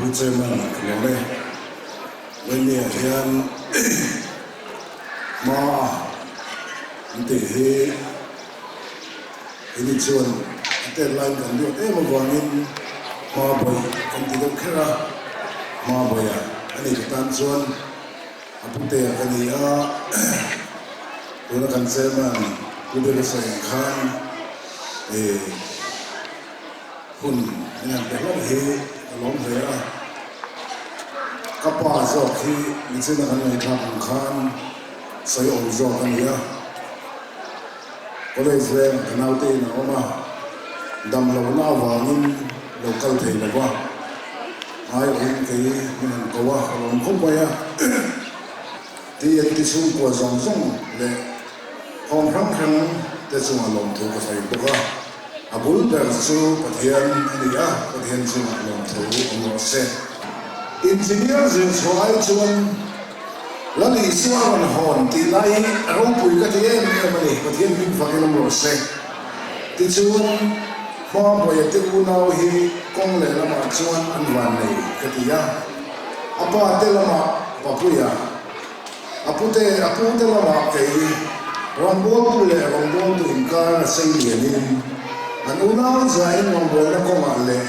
Pu Chairman ka lawm e. Vawimia hian hma an tih hi keini chuan a tet laiin kan duat em avangin hma bawih kan ti deuh kher a, hma bawih a a ni ka tan chuan a putea ka ni a, tuna kan Chairman Pu Biaka sawi ang khan eh Hun min han pe hlauh hi ka lawm hle a, ka pa zawk hi nichina kan ngaihthlak ang khan sawi awm zawk a ni a, college vengah ka naute in a awm a, dam lohna avangin lo kal thei lo va, ngaiawhin kei min han ko a, ka lawm khawp mai a, TNT chhungkua zawng zawng leh hawng hrang hrang te chungah lawmthu ka sawi bawk a. A bul ber chu Pathian a ni a, Pathian chungah lawmthu awm rawh se. Engineer zir chhuah ai chuan Lal Isua a rawn hawn tih lai hi a ropui ka ti em em a ni, Pathian hming fakin awm rawh se. Tichuan, Hmabuaia te unau hi kawng leh lamah chuan an van nei ka ti a, a pa te lamah Papuia, A pute, a pute lamah kei rawngbawltu leh rawngbawltu inkar a sei lianin an unau zain rawngbawlna kawngah leh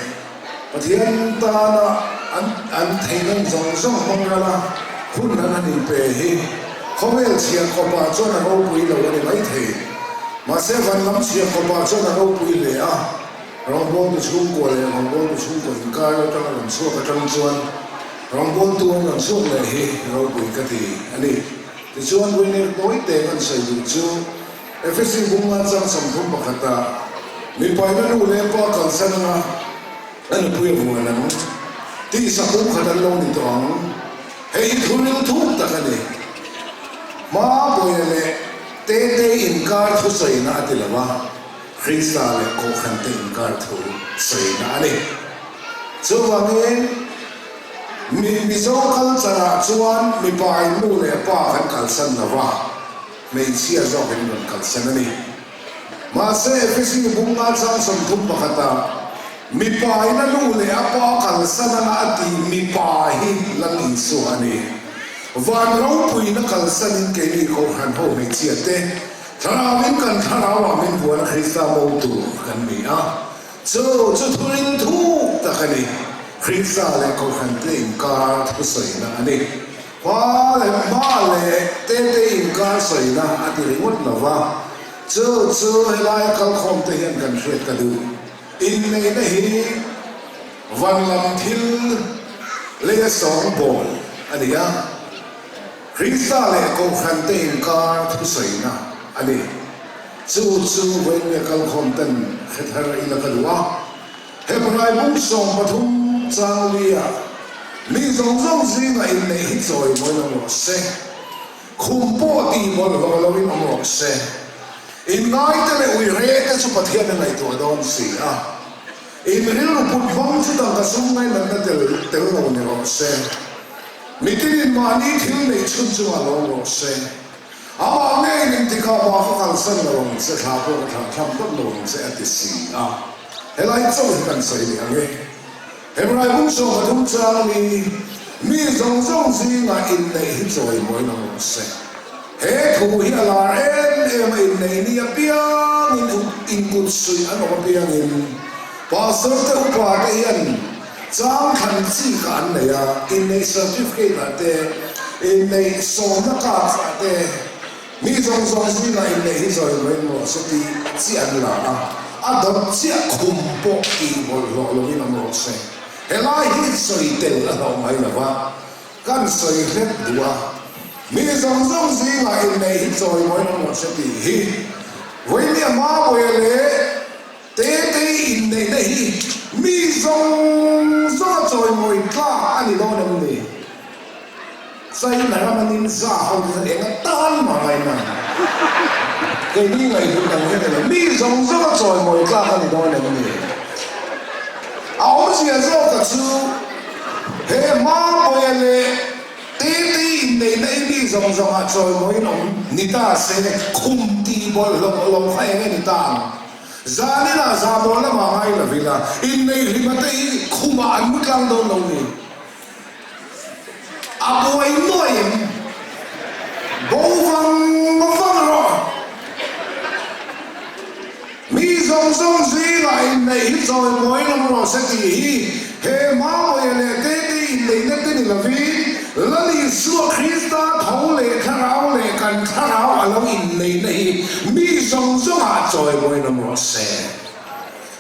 Pathian tana an an theihnawm zawng zawng hmang rala hun an han inpe hi khawvel chhiah kawpah chuan a ropui lo a ni maithei. Mahse van lam chhiah kawpah chuan a ropui hle a, Rawngbawltu chhungkua leh rawngbawltu chhungkua inkar atanga rawn chhuak atang chuan rawngbawltu an rawn chhuak leh hi ropui ka ti a ni. Tichuan Winner Tawite kan sawi duh chu Efesi bunga chang 31 ah mipaina nu leh pa kalsan anga a nupui a vuan ang tih sakung khat an lo ni tawh ang. Hei hi thu ril thuk tak a ni. Hma Bawia leh Tete inkar thusawina a ti lo a. Krista leh Kohhrante inkar thu sawina a ni. Chuvangin, mi Mizo culture-ah chuan mipa in nu leh pa kan kalsan lo va, hmeichhia zawkin rawn kalsan a ni. Mahse, Efesi bunga chang 31-ah, Mipa in a nu leh a pa kalsan anga a tih mipa hi Lal Isua a ni. Van ropuina kalsanin keini Kohhran ho hmeichhia te, Thlarauin kan thlarauah min vuan a Krista mo tur kan ni a, chu chu thuril thuk tak a ni. Krista leh Kohhran te inkar thusawina a ni. Hma leh hma leh te te inkar sawina a ti ringawt lo va, chu chu helaia kalkhawm te hian kan hriat ka duh. Inneihna hi van lam thil leia sawngbawl a ni a. Krista leh Kohhran te inkar thusawina a ni. Chu chu vawiin kalkhawm ten hre thar ila ka duh a. Hebrai bung 13 chang lia mi zawng zawng zingah inneih hi chawi mawi lo rawh se. Khum pawh tih bawlhhlawh loin awm rawh se. Inngaite leh uire te chu Pathian a ngaihtuah dawn si a. In rilru put hmang chu tangka sum ngainatna tel tel lo ni rawh se. Mitinin mahni thil neih chhun chungah lo rawh se. Amah ngeiin engtikah mah ka kalsan lo ang che, thla pawh ka thlah thlam deuh lo ang che a ti si a. Helai chauh hi kan sawi leh ang e. Hebrai bung 13 chang ni, Mi zawng zawng zingah inneih hi chawimawi lo rawh se. He thu hi a lar em em a, inneih ni apiangin inkut suih an awm apiangin Pastor te upa te hian Chang thlan chi kha an nei a, inneih certificate ah te, inneih sawmna cards ah te, mi zawng zawng zingah inneih hi zawi mai maw se tih chi an la a, a dawt chiah khum pawh tih bawlhhlawh lovin awm rawh se. Helai hi sawi tel a hlauh mai lo va, kan sawi hlek duh a, mi zawng zawng zingah inneih hi chawi mai maw se tih hi vawinia Mamawia leh Tetei inneihna hi mi zawng zawnga chawimawi tlak a ni dawn em ni? China rama ninja ho te chuan eng atan mah ngaina keini ngaihhlut ang hian elo mi zawng zawnga chawimawi tlak a ni dawn em ni? A awmzia zawka chu he Hmabawia leh Tetei inneihna hi mi zawng zawngah chawimawiin awm ni ta se, khum tih bawlhhlawh lo kha eng nge ni ta ang? Zaninah zahmawh lamah ngai lo ila, innei hlima te hi khumah an mu tlang dawn lo ni. A buai nuai em? Bo vang vang rawh. Mi zawng zawng zingah inneih hi chawimawi lam rawh se tih hi he Mamawia leh Tete inneihna te ni lovin Lal Isua Krista tho leh thlarau leh kan thlarau a lo inneihna hi mi zawng zawngah chawimawi lam rawh se.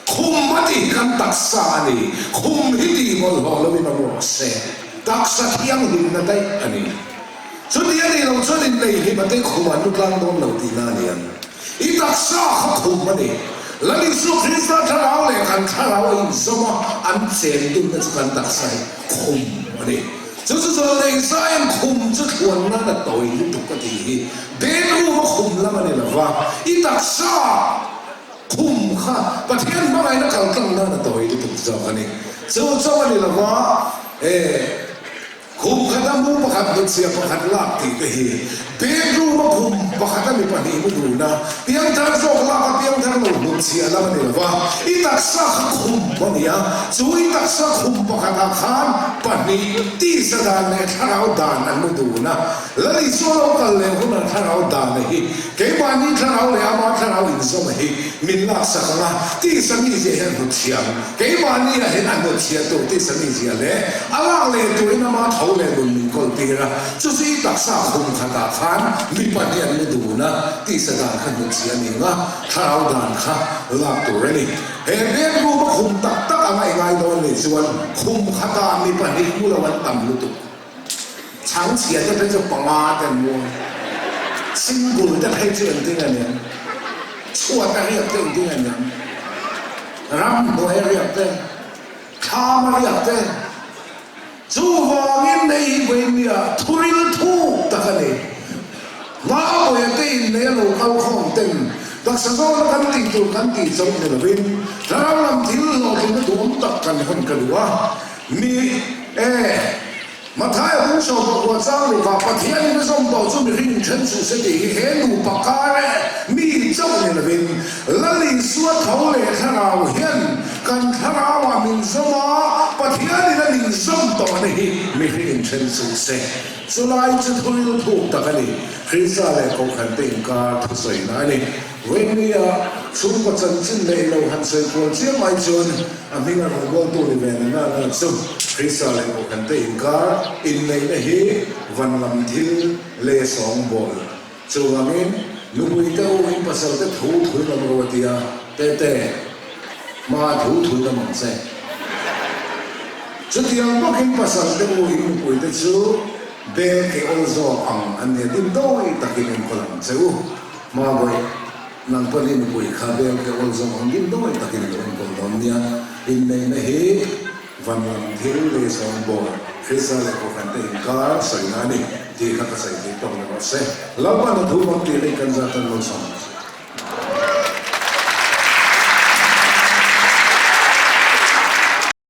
Khum a tih hi kan taksa a ni. Khum hi tih bawlhhlawh lovin awm rawh se. Taksa thianghlimna daih a ni. Chuti a nih loh chuan inneih hlim a te khum an lu tlang dawn lo tihna a ni ang. I taksa kha khum a ni. Lal Isua Krista thlarau leh kan thlarau a inzawm a, an chen dunna chu kan taksa hi khum a ni. Chu chu zawh leh Isaiah khum chu thluan nan a tawi lutuk a tih hi bedroom a khum lam a ni lo va, i taksa khum kha Pathian hmangaihna kaltlang nan a tawi lutuk zawk a ni. Chu chauh a ni lo va, e. Khum khata mu pakhat hmeichhia pakhat lak tih te hi bedroom a khum pakhata mi pahnih mu dun a, piangthar zawk lak a piangthar lo hnutchhiah lam a ni lo va, i taksa kha khum a ni a, chu i taksa khum pakhatah khan pahnih tisa dan leh thlarau dan an mu dun a, Lal Isua lo kal leh hunah thlarau dan a hi keimahni thlarau leh ama thlarau inzawm a hi min laksak ang a, tisa mizia hian hnutchhiah ang. Keimahni ah hian a hnutchhiah tur tisa mizia leh a lak leh turin ama tho leh nun min kawl tir a, chu chu i taksa khum khatah khan mipa hi an mu dun a, tisa dan kha hnutchhiah a ni ang a, thlarau dan kha lak tur a ni. He bedroom a khum tak tak anga i ngai dawn nih chuan khum khatah mipa hnih mu lo an tam lutuk. Chhangchhia te phei chu panga te an mu a, single te phei chu engtin a niang, chhuat a riak te engtin a niang, ramhnuai a riak te, thlam a riak te, chuvangin nei hi vawinia thuril thuk tak a ni. Hmabawia te innei a lo kal khawm ten taksa zawna kan tih tur kan tih chauh ni lovin thlarau lam thil hlawhtlinna duhawm tak kan hawn ka duh a. Ni e, Mathaia bung sawm pakua chang lukah Pathianin a zawm tawh chu mihring in then suh se tih hi he nupa kar e mi chauh ni lovin Lal Isua tho leh thlarau hian kan thlarauah min zawm a, Pathianin a min zawm tawh na hi mihring in then suh se. Chulai chu thuril thuk tak a ni, Krista leh Kohhrante inkar thusawina a ni. Vawinia chhungkaw chanchin leh ilo han sawi kual chiam ai chuan a hminga rawngbawltu ni ve na na na chu Krista leh Kohhrante inkar inneihna hi van lam thil leh sawngbawl chuvangin nupuite u in pasalte thu thui lam ro a ti a, Tete, hma thu thui lam ang che. Chutiang bawkin pasalte u in nupuite chu bel ke awl zawk ang an nia dimdawi takin enkawl ang che u. Hmabawih, nang pawh hi nupui kha bel ke awl zawng ang din dawi takin i lo enkawl dawn nia. Inneihna hi van lam thil lei zawng bawl, Krista leh Kohhrante inkar sawina a ni tih kha ka sawi theih tawk ni rawh se. Lalpa'n a thu bang tih leh kan zat an lo sawm.